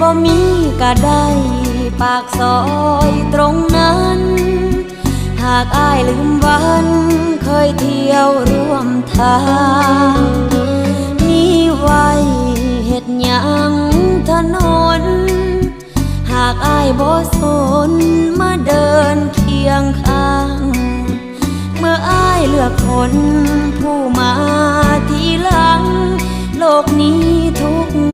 ບໍ່ມີກະໄດ້ປາກຊອຍຕົງນັ້ນ ຫາກອ້າຍລືມວັນເຄີຍທ່ຽວຮ່ວມທາງ ມີໄວ້ເຮັດຫຍັງຖະໜົນ ຫາກອ້າຍບໍ່ສົນມາເດີນຄຽງຂ້າງ ເມື່ອອ້າຍເລືອກຄົນຜູ້ມາທີຫຼັງ ໂລກນີ້ທຸ